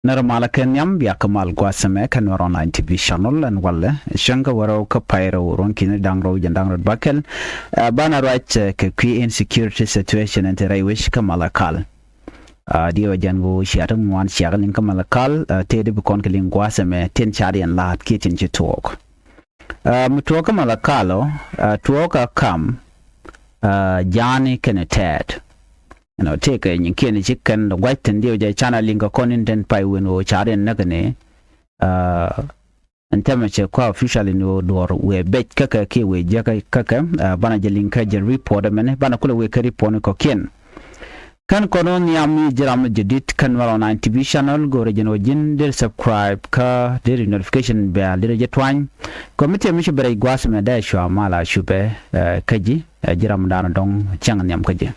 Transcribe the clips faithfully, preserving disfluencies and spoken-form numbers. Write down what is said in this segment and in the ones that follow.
Nɛrɛ malä kɛ nhiam, bia kä mal gua̱a̱th ɛmɛ kä Nuɛr Online T V channel. Ɛn walɛ cäŋ kä wärɛw kä pay rɛw ruɔ̱n ki̱ni da̱ŋ rɛw jɛn da̱ŋ rɛw bakɛl. Ɛ, banɛ ruac, ɛ, kɛ kui̱ insecurity situation ɛn te rɛy wec kä Malakal. Ɛ, diɛw ɛ jɛn ɣöö cia ti ŋuan cia kɛ liŋ kä Malakal, ɛ, tëë di bi kɔn kɛ liŋ gua̱a̱th ɛmɛ tin ca riɛn la̱a̱t kiɛ tin ci tuɔɔk. Ɛ, mi tuɔɔk kä Malakal ɔ, ɛ, tuɔɔk kä kam, ɛ, Ja̱a̱ni kɛnɛ Tɛɛt. Ɛnɔ tëëkɛ nyiŋkiɛn ci kɛn gua̱c thi̱n diɛw jɛ canɛ liŋ kɛ kɔn in tin pay wen ɣöö ca riɛn näk ni. Ɛ, ɛn tɛmɛ cɛ kua official in ɣöö duɔ̱ɔ̱r wëë bec kä kɛ kiɛ wëë jiäk kä kɛ, ɛ, banɛ jɛ liŋ kä jɛ report ɛmɛni, banɛ kulɛ wëë kä report ni kɔ̱kiɛn. Kän kɔn wä nhiam mi ji̱ ram mi jadid kä Nuɛr Online T V channel, go̱o̱rɛ jɛn wä ji̱n deri subscribe kä deri notification bell deri jɛ tuany. Kɔ mi tiɛ mi ci bɛ rɛy gua̱a̱th mɛ dee cua mal a cupɛ, ɛ, kä ji̱, ɛ, ji̱ ram dan dɔ̱ŋ cäŋ nhiam kä ji̱.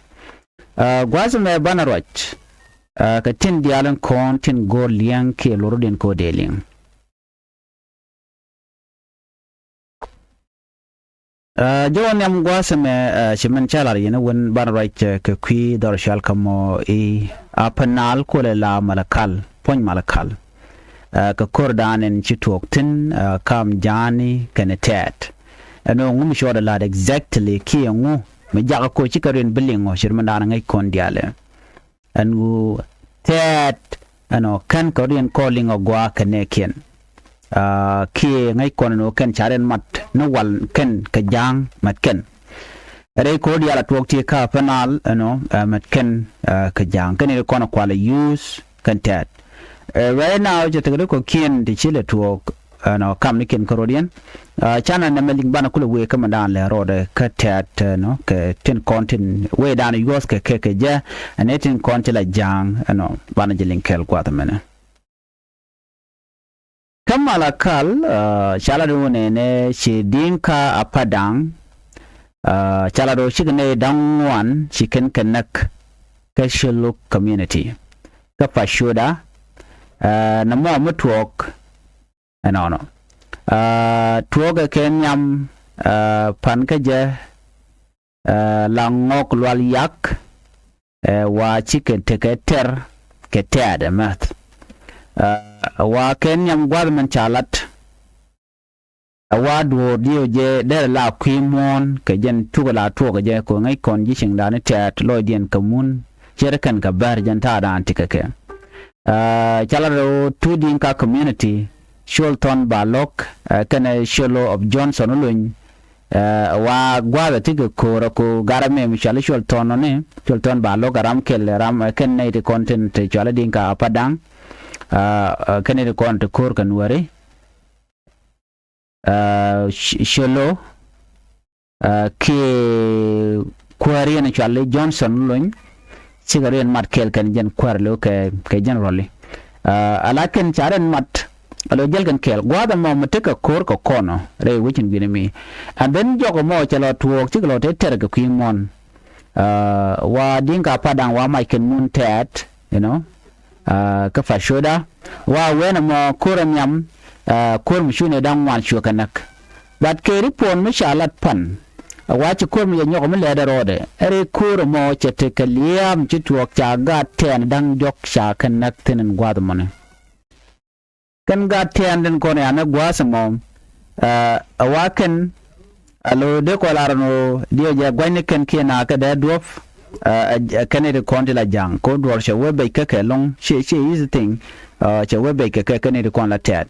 Ɛ, gua̱a̱th mɛ banɛ ruac, ɛ, kɛ tin diaal in kɔn tin go̱o̱r liɛŋ kiɛ lorodiɛn kɛ wä dee liŋ. Ɛ, jɛ wä nhiam gua̱a̱th ɛmɛ, ɛ, ci min ca lar yɛn wen banɛ ruac, ɛ, kɛ kui̱ dhɔr cɔal kä mɔ i̱ Upper Nile kulɛ la Malakal, puɔ̱ny Malakal. Ɛ, kɛ ko̱r dan ɛn ci tuɔɔk thi̱n, ɛ, kam Ja̱a̱ni kɛnɛ Tɛɛt. Ɛn ɣöö ŋu mi cuɔt ɛ la̱t exactly kiɛ ŋu mi jakä ko̱ ci kɛ riɛn bi liŋ ɔ ci min dan ŋäc kɔn diaalɛ. Ɛn ɣöö Tɛɛt ɛnɔ kän kɛ riɛn kɔn liŋ ɔ gua̱a̱ kɛ nɛɛkiɛn. Aa, kiɛ ŋäc kɔn ɛn ɣöö kɛn ca riɛn mat ni wal kɛn kɛ Ja̱a̱ŋ mat kɛn. Rɛy ko̱r diaal a tuɔɔk ti kä Upper Nile ɛnɔ, ɛ, mat kɛn, ɛ, kɛ Ja̱a̱ŋ. Kɛn i̱ kɔn kualɛ yuuth kɛn Tɛɛt. Ɛ, right now cɛ tekɛ di kɔ̱kiɛn ti ci lɛ tuɔɔk ɛnɔ kamnikiɛn kä rɔ̱diɛn. Aa, canɛ nɛmɛ liŋ banɛ kulɛ wëë kä mɛ daan lɛ rɔɔdɛ kä Tɛɛt ɛnɔ kɛ tin kɔn tin wëë daan yuɔth kɛ kɛ kɛ jɛ. Ɛn ɛ tin kɔn ti la Ja̱a̱ŋ ɛnɔ banɛ jɛ liŋ kɛɛl gua̱a̱th ɛmɛnɛ. Kä Malakal, aa, ca lat wä nɛnɛ ci Dinka Apadaŋ, aa, ca lat wä cikɛ nɛy da̱ŋ ŋuan ci kɛn kɛ näk kä Shilluk community. Kä Fashoda, aa, nɔmɔ mi tuɔɔk ɛnɔnɔ. Aa, tuɔɔkɛ kɛ nhiam, aa, pan kä jɛ, aa, la Ŋɔk Lual Yak, ɛ, wa cikɛ tekɛ tɛr kɛ Tɛɛt ɛmɛ. Aa, wa kɛ nhiam gua̱th min ca lat. Ɛ wa duɔ̱ɔ̱r diɛw jɛ derɛ la kui̱ muɔ̱ɔ̱n kɛ jɛn tukɛ la tuɔɔkɛ jɛ kɛ ŋäc kɔn ji̱ cieŋdan i̱ Tɛɛt lɔcdiɛn kɛ mun ce̱tkɛn kɛ bär jɛn ta̱a̱dan ti kɛ kɛ. Aa, ca lat rɛw two Dinka community, Col Thɔn Balɔk, aa, kɛnɛ Colo of Johnson Oluny, aa, wa gua̱a̱th ɛ ti kɛ ko̱o̱r ɛ ku garɛ mɛ mi cuali Col Thɔn nɔni, Col Thɔn Balɔk ɛ ram kɛl ɛ ram, aa, kɛn nɛy ti kɔn tin ti cuali Dinka Apadaŋ, aa, aa, kɛn nɛy ti kɔn ti ko̱o̱r kɛ Nuääri. Aa, Ci-, Colo, aa, kiɛ kuäär yɛn cuali Johnson Lony, cikɛ riɛn mat kɛɛl kɛn jɛn kuäär lo̱ kɛ, kɛ jɛn rɔli. Aa, ala kɛn ca riɛn mat, a lo̱ jäl kɛn kɛɛl. Gua̱a̱th ɛmɔ mi tekɛ ko̱r kɛ kɔn ɔ, rɛy wecin guini mi. And then jɔk ɛmɔ cɛ lɔ tuɔɔk, cikɛ lɔ te tɛr kɛ kui̱ muɔ̱ɔ̱n. Aa, wa Dinka Apadaŋ wa mac kɛn mun Tɛɛt, you know, aa, kä Fashoda, wa wen ɛmɔ ko̱r ɛ nhiam, aa, ko̱r mi cunɛ da̱ŋ ŋuan cuɛ kɛ näk. But kɛ ripuɔn mi ca lat pan, a wa ci ko̱r mi jɛ nyɔk mi lɛɛt ɛ rɔɔdɛ, ɛ ri ko̱r ɛmɔ cɛ tekɛ lia̱a̱m ci tuɔɔk ca gaat tɛɛn da̱ŋ jɔk ca kɛ näk thi̱n ɛn gua̱a̱th ɛmɔni. Kɛn gaat tɛɛn tin kɔn yan ɛ gua̱a̱th ɛmɔ, ɛ, ɛ wa kɛn, alo dee kɔ lar ɛn ɣöö diɛ jɛ gua̱cni kɛn kiɛ na kɛ dee duɔ̱p, ɛ, ɛ, ɛ kɛn iti kɔn ti la Ja̱a̱ŋ, kɛ ɣöö duɔ̱ɔ̱r cɛ wee bec kä kɛ lo̱ŋ, ciɛ, ciɛ easy thing, ɛ, cɛ wee bec kɛ kɛ kɛn iti kɔn la Tɛɛt.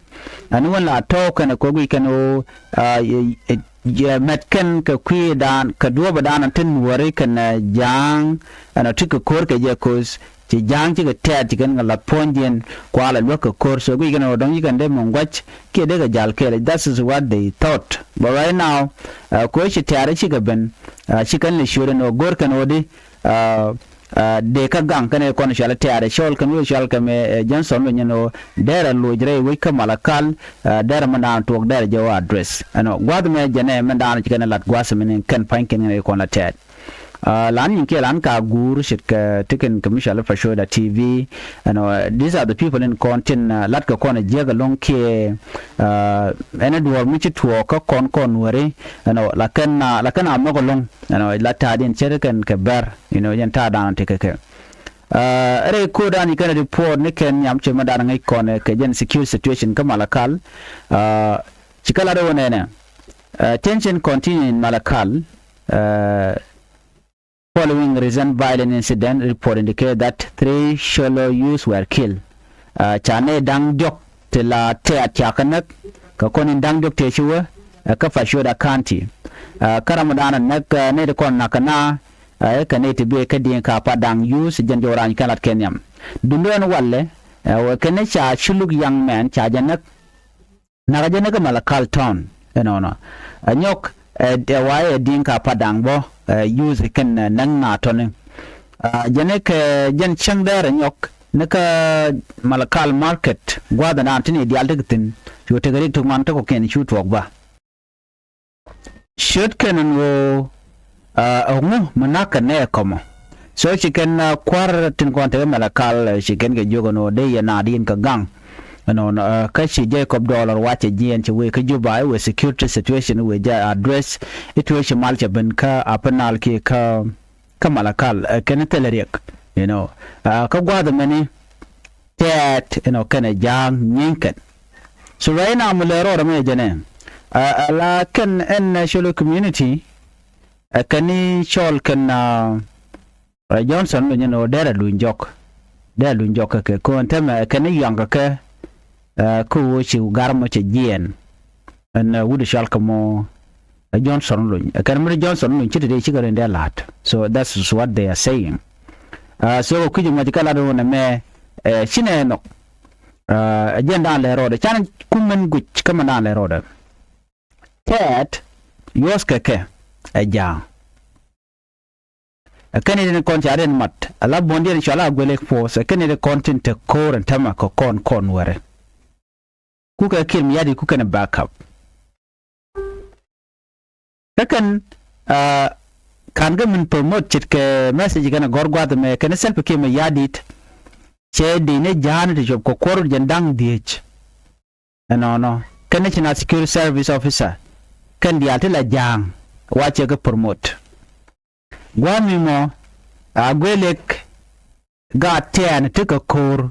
Ɛn wän la tɔ̱ kɛn ɛ kɛ guic kɛn ɣöö, ɛ, ɛ, ɛ, jɛ mɛt kɛn kɛ kui̱dan, kɛ duɔ̱ɔ̱pdan tin Nuääri kɛn, ɛ, Ja̱a̱ŋ, ɛn ɔ ti kɛ ko̱r kɛ jɛ ko̱th, ci Ja̱a̱ŋ cikɛ Tɛɛt ci kɛn kɛ lath puɔ̱nydiɛn kualɛ luäk kɛ ko̱r. So guic kɛn ɣöö dɔ̱ŋ ci kɛn dee mɔ gua̱c kiɛ dee kɛ jal kɛɛl. That is what they thought. But right now, ɛ, ko̱ ci Tɛɛt cikɛ ben, ɛ, ci kɛn lɛ ciöt ɛn ɣöö go̱r kɛn ɣöö di, ɛ, ɛ, dee kä gaŋ kɛn ɛ kɔn cual Tɛɛt ɛ cɔl kɛn wee cual kɛ mɛ, ɛ, Johnson Lony ɛn ɣöö derɛ loc rɛy wec kä Malakal, ɛ, derɛ mɛn da̱a̱n tuɔɔk derɛ jɛ ɣöö address. Ɛnɔ gua̱th mɛ jɛn ɛ mɛn da̱a̱n ci kɛn ɛ lat gua̱th mɛn kɛn pa̱ny kɛn ɛ kɔn la Tɛɛt. Aa, lan nyin kiɛ lan ka guur ce̱tkɛ ti kɛn kɛ mi cɔal i̱ Fashoda T V. Ɛnɔ, these are the people in kɔn tin, aa, lat kɛ kɔn a jiäk ɛlɔ̱ŋ kiɛ, aa, ɛn ɛ duɔ̱ɔ̱r mi ci tuɔɔk kä kɔn kɔn Nuääri. Ɛnɔ, la kɛn a, la kɛn a nhɔk ɛlɔ̱ŋ. Ɛnɔ, la ta̱a̱diɛn ce̱tkɛ kɛn kɛ bɛr. You know, yɛn ta̱a̱dan ti kɛ kɛ. Rɛy ko̱o̱dan i̱ kɛn report ni kɛn nhiam cɛ mɛ dan ŋäc kɔn kɛ jɛn security situation kä Malakal. Ci kä lat ɛ wä nɛnɛ, tension continue in Malakal following recent violent incident. Report indicate that three Sholo youths were killed. Ca nɛy da̱ŋ diɔ̱k ti la tɛ̈t ca kɛ näk kɛ kɔn in da̱ŋ diɔ̱k tëë ci wä kä Fashoda County. Kä ram dan näk nɛy ti kɔn nakä na ɛ kɛ nɛy ti bi kä Dinka Padaŋ youth, jɛn jɔw rany kɛn lat kɛ nhiam. Duundɛ ɛn walɛ ɛ wɛ kɛn ca Shilluk young man ca jɛ näk. Nakä jɛ ni kä Malakal town ɛnɔnɔ. Ɛ nyɔk ɛ wa̱a̱ ɛ Dinka Padaŋ bä ɛ youth kɛn näk na tɔni. Jɛ ni kɛ jɛn cäŋ dɛɛr ɛ nyɔk ni kä Malakal market gua̱a̱th ɛnan tin i̱ diaal ti kɛ thi̱n. Cu tekɛ rik tuk man ti kɔ̱kiɛn cu tuɔɔk bä. Ciöt kɛn ɛn ɣöö ɛ ŋu mi na̱k kɛ nɛɛ kɔmɔ. So ci kɛn kua̱r tin kɔn tekɛ Malakal ci kɛn kɛ jiök ɛn ɣöö dee yɛ naat yin kɛ gaŋ. Ɛnɔnɔ kä ci Jacob Dollar wacɛ jiɛn ci wee kä Juba i̱ wee security situation i̱ wee jɛ address i̱ tuee ci mal cɛ ben kä Upper Nile kiɛ kä kä Malakal kɛn thilɛ riɛk. You know, kä gua̱a̱th ɛmɛni tɛɛt ɛnɔ kɛnɛ ja̱a̱ŋ nyieeny kɛn. So right now mi lɛ rɔɔdɛ mi jɛnɛ ala kɛn ɛn Shilluk community ɛ kɛn i̱ cɔl kɛn Johnson Luny ɛn ɣöö derɛ luny jɔk. Derɛ luny jɔk kɛ kɛ ko̱n tɛmɛ ɛ kɛn i̱ yuaŋ kɛ kɛ kä ɣöö ci gar mɔ cɛ jiɛɛn. Ɛn wut i̱ cɔal kɛ mɔ ɛ Johnson Luny ɛ kɛn mi Johnson Luny ci ti dee cikɛ rin dee la̱t. So that's what they are saying. So kɛ kui̱c mɔ ci kɛ lat wun ɛmɛ ci nɛ nhɔk. Ɛ jɛn dan lɛ rɔɔdɛ can kum mɛn guic kä mɛn dan lɛ rɔɔdɛ. Tɛɛt yuɔth kɛ kɛ ɛ ja̱a̱ŋ. Ɛ kɛn i̱ tin kɔn ca riɛn mat ala buɔ̱ndiɛn cɔal a guɛlek puɔth ɛ kɛn i̱ tin kɔn tin te ko̱o̱r ɛn tämɛ kɛ kɔn kɔn wɛrɛ. Kukɛ kiɛn mi ya̱di kukɛn ɛ backup. Kä kɛn kan kä min promote ce̱tkɛ message kɛn ɛ gɔ̱r gua̱th ɛmɛ kɛn ɛ self kiɛ mɛ ya̱di̱t. Cɛ di̱n ɛ ja̱a̱n ti cuɔp kɛ kuɔr jɛn da̱ŋ dhiec. Ɛnɔnɔ kɛn national security service officer kɛn diaal ti la ja̱a̱ŋ wa cɛ kɛ promote. Gua̱a̱th mi mɔ a guelek gaat tɛɛn ti kɛ ko̱o̱r.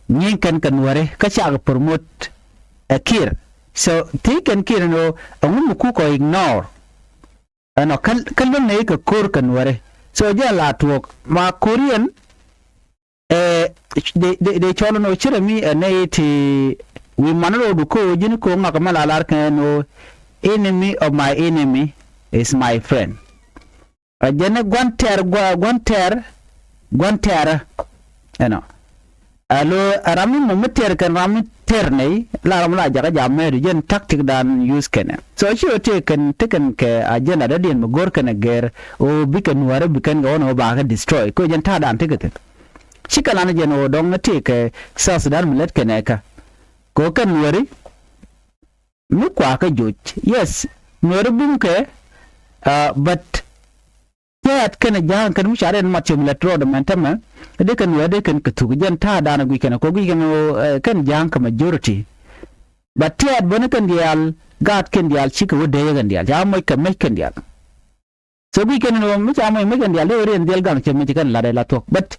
Nyieny kɛn kɛ nuäri kä cakɛ promote ɛ Kiir. So thiec kɛn Kiir ɛn ɣöö ɛŋu mi kukɔ ignore. Ɛnɔ kä lön nɛy kɛ ko̱o̱r kɛ nuäri. So jɛ la tuɔɔk ma ko̱o̱r yɛn. Ɛ dee cɔl ɛn ɣöö ci rɛ mi ɛ nɛy ti wi̱i̱ man rɔɔdu ko̱o̱r ji̱n ko̱o̱r ŋak mɛ la lar kɛn ɛn ɣöö enemy of my enemy is my friend. Ɛ jɛn ni gua̱n tɛɛr gua̱n tɛɛr gua̱n tɛɛrä. Ɛnɔ alo ɛ ram mi mɔ mi tɛɛr kɛn ram mi tɛɛr nɛy la ram la jakä jam mɛɛdu jɛn tactic dan use kɛnɛ. So ci ɣä tëë kɛn ti kɛn kɛ agenda dɔ̱diɛn mi go̱r kɛnɛ gɛr ɣöö bikɛ nuäärä bi kɛn kɛ ɣɔn ɣöö bakɛ destroy kɛ ɣöö jɛn ta̱a̱ dan ti kɛ thi̱n. Cikɛ lan jɛn ɣöö dɔ̱ŋ tëë kɛ South Sudan mi lät kɛnɛ kä kɛ ɣöö kɛn nuääri mi kuakä joc. Yes, nuääri bumkɛ. But tɛɛt kɛnɛ ja̱a̱ŋ kɛn mi ca rɛn mat cɛ mi lät rɔɔdɛ mɛn tämɛ. Dee kɛn wee dee kɛn kɛ thuk jɛn ta̱a̱ da̱a̱n guic kɛn kɔ guic kɛn kɛn ja̱a̱ŋ kɛ majority. But tɛɛt bäni kɛn diaal gaat kɛn diaal cikɛ wä dee kɛn diaal ca moc kɛ mec kɛn diaal. So guic kɛn ni wä mi ca moc mec kɛn diaal dee wä riɛn dhiɛl gaŋ cɛ mec kɛn lat ɛ la thuɔ̱k but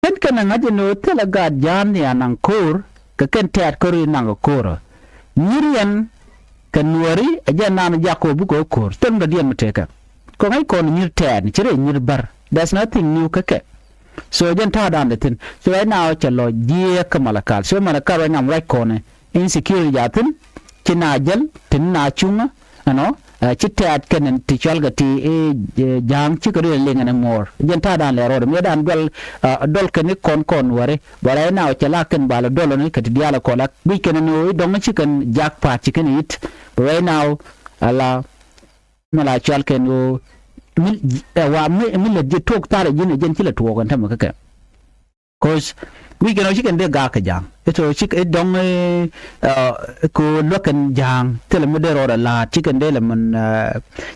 kɛn kɛn ɛ ŋa̱c ɛn ɣöö thilɛ gaat ja̱a̱n ni anaŋ ko̱o̱r kɛ kɛn tɛɛt ko̱r in naŋ kɛ ko̱o̱rä. Nyir yɛn kɛ nuääri ɛ jɛn naan jak kɛ ɣöö bikɛ ɣä ko̱o̱r thil mi dɔ̱diɛn mi tekɛ. Kɛ ŋäc kɔn nyir tɛɛt ni ci rɛy nyir bär. There's nothing new kä kɛ. So jɛn ta̱a̱ da̱a̱n dee thi̱n. So right now cɛ lɔ jiɛɛk kä Malakal. So Malakal right now ruac kɔnɛ insecurity jathin ci na jäl tin na cuŋä. Ɛnɔ ci tɛ̈t kɛn ti cɔalkɛ ti ja̱a̱ŋ cikɛ ri liŋ ɛn ŋuɔ̱ɔ̱r jɛn ta̱a̱dan lɛ rɔɔdɛ mi dan dual. Dual kɛn i̱ kɔn kɔn wääri bɛ rɛy na cɛ la kɛn bal dual ni kɛ ti diaal kɔla guic kɛn ni i̱ dɔŋ ci kɛn jak pa̱a̱t ci kɛn i̱ it bɛ rɛy na. Ala mi la cɔal kɛn ɣöö mi ɛ wa mi lät ji̱ tuɔk tha̱a̱r ji̱n ɛ jɛn ci lɛ tuɔɔk ɛn tämɛ kä kɛ. Cause guic kɛn ɔ ci kɛn dee gaak kɛ ja̱a̱ŋ. It ɔ ci it dɔŋ ɛ ko luäk kɛn ja̱a̱ŋ thilɛ mi dee rɔɔdɛ la̱a̱t ci kɛn dee lɛ min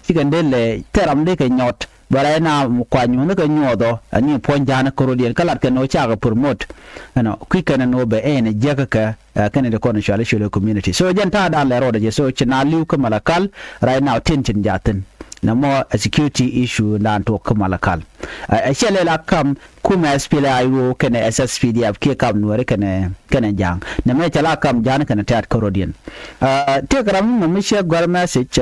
ci kɛn dee lɛ thɛram dee kɛ nyɔt. Bɛ rɛy na kua nyuɔ̱th kɛ nyuɔth ɔ ɛn ni puɔ̱ny ja̱a̱n kä rɔ̱diɛn kä lat kɛn ɔ cakɛ promote. Ɛnɔ kui̱ kɛn ɛn ɔ bɛ ɛn ɛ jiäk kɛ kɛn ɛ dee kɔn cuali cuali community so jɛn ta̱a̱ da̱a̱n lɛ rɔɔdɛ jɛ so ci na li̱w kä Malakal. Right now tin cin ja̱a̱ thi̱n. Nɛ mɔ ɛ security issue dan tuɔk kä Malakal. Ɛ cɛ lɛ la kam kumɛ S P L A I O kɛnɛ S S P D F kiɛ kam Nuɛri kɛnɛ kɛnɛ Ja̱a̱ŋ. Nɛ mɛ cɛ la kam Ja̱a̱ŋ kɛnɛ tɛ̈t kärɔ̱diɛn. Tëëkɛ ram mi mi cɛ gɔ̱r message.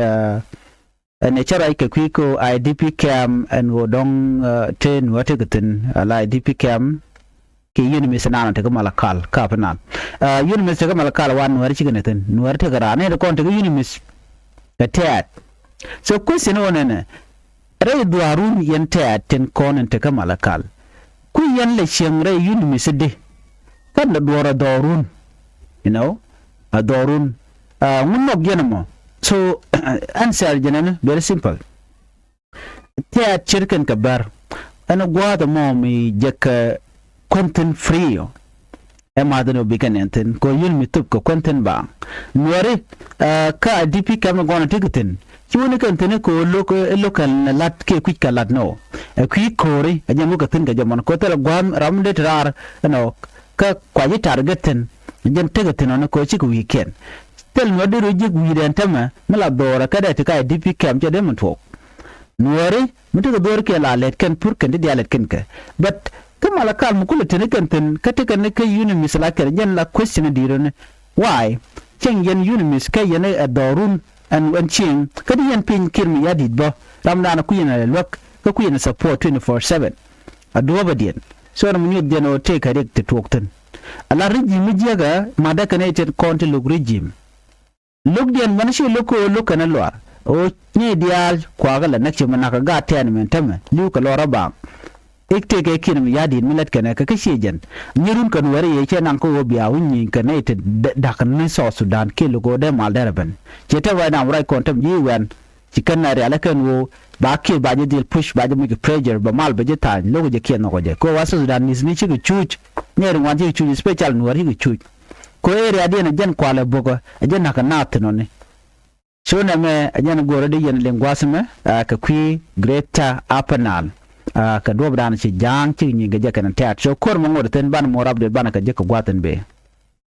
Ɛn ɛ cä ruac kɛ kui̱ kä I D P camp ɛn ɣöö dɔ̱ŋ te Nuäär tekɛ thi̱n ala I D P camp. Kɛ UNMISS nanɔ tekä Malakal kä Upper Nile. UNMISS tekä Malakal wa Nuäär cikɛ ni thi̱n, Nuäär tekɛ raan ni ti kɔn tekä UNMISS kɛ tɛ̈t. So question ɣöö nɛnɛ rɛy dhuaarun yɛn tɛ̈t tin kɔn in tekä Malakal. Ku yɛn lɛ cieŋ rɛy UNMISS di. Kä nɛ duɔ̱ɔ̱r ɛ dhɔrun, you know, ɛ dhɔrun. Ŋun nhɔk yɛn ɛmɔ. So answer jɛn ɛn very simple. Tɛ̈t ce̱tkɛn kɛ bär ɛn gua̱a̱th ɛmɔ mi jɛ kɛ kuɛn thi̱n free ɔ. Ɛ ma̱th ɛn ɔ bi kɛn ɛn thi̱n kɛ ɔ yun mi thop kɛ kuɛn thi̱n baaŋ. Nuɛri kä I D P camp ni gɔn ɛ tekɛ thi̱n. Ci wä ni kɛn thi̱n kɛ ɣöö lo̱k ɛ lo̱k kɛn ɛ la̱t kiɛ kui̱c kɛ la̱t ni ɣöö ɛ kui̱ ko̱ri ɛ jɛn wä kɛ thi̱n kɛ jɛ mɔn kɛ ɣöö thilɛ gua̱a̱m ram mi dee te raar ɛnɔ. Kä kuac i̱ tar gɛ thi̱n ɛ jɛn tekɛ thi̱n ɔni kɛ ɣöö cikɛ wi̱i̱kiɛn. Thil nuɔ̱t dee rɔ ji̱k wi̱i̱dɛn tämɛ mi la dho̱o̱rɛ kä dee ti ka I D P camp cɛ dee mi tuɔɔk. Nuɔ̱ɔ̱ri mi tekɛ dho̱o̱ri kiɛn la lɛt kɛn pur kɛn ti diaal lɛt kɛn kɛ. But kä Malakal mi kulɛ teni kɛn thi̱n kä tekɛ ni kä UNMISS la kɛn jɛn la question di̱i̱t ɔni. Why? Cieŋ yɛn UNMISS kä yɛn ɛ dhɔrun ɛn ɛn cieŋ kä di yɛn piny kiɛn mi ya̱di̱t bä. Ramdan ku yɛn ɛ luäk kä ku yɛn ɛ support twenty four seven. A duɔ̱ɔ̱pädiɛn. So nɔmɔ nyuɔth jɛn ɣöö tëëkɛ riɛk ti tuɔɔk thi̱n. A la regime mi jiäkä ma̱tdä kɛn ɛ tin kɔn ti lo̱k regime. Lo̱kdiɛn mɛn ci lo̱k kɛ ɣöö lo̱k kɛn ɛ luaar ɣöö nyɛy diaal kuakä la näk ci mi nakä gaat tɛɛn mɛn tämɛ li̱w kɛ luaar ɛ baaŋ. Ik tëëkɛ kiɛn mi ya̱di̱t mi lät kɛn ɛ kɛ kä ciɛ jɛn. Nyɛ run kɛn wɛr yɛ cɛ naŋ kä ɣöö bia wi̱ny nyieny kɛn ɛ ti da̱k ni South Sudan kiɛ lo̱k ɣöö dee mal dɛr ɛ ben. Ciɛ tɛm right now right kɔn tɛm ji̱ wɛn. Ci kɛn na rial ɛ kɛn ɣöö ba kiɛ ba jɛ dhil push ba jɛ muc kɛ pressure bɛ mal bɛ jɛ tha̱a̱ny lo̱k jɛ kiɛ nhɔk jɛ kɛ ɣöö wa South Sudan ni̱th ni cikɛ cuuc. Ni ɛ ri ŋuan cikɛ cuuc special Nuäär cikɛ cuuc. Kɛ ɣöö area diɛn ɛ jɛn kualɛ bo̱kä ɛ jɛn na̱k kɛ naath thi̱n ɔni. So nɛmɛ ɛ jɛn go̱o̱rä di yɛn liŋ gua̱a̱th mɛ kɛ kui̱ Greater Upper Nile. Kɛ duɔ̱ɔ̱pdan ci Ja̱a̱ŋ cikɛ nyieny kɛ jɛ kɛn tɛ̈t so ko̱r mɛ ŋot thi̱n banɛ more update banɛ kɛ jek kɛ gua̱a̱th in bëë.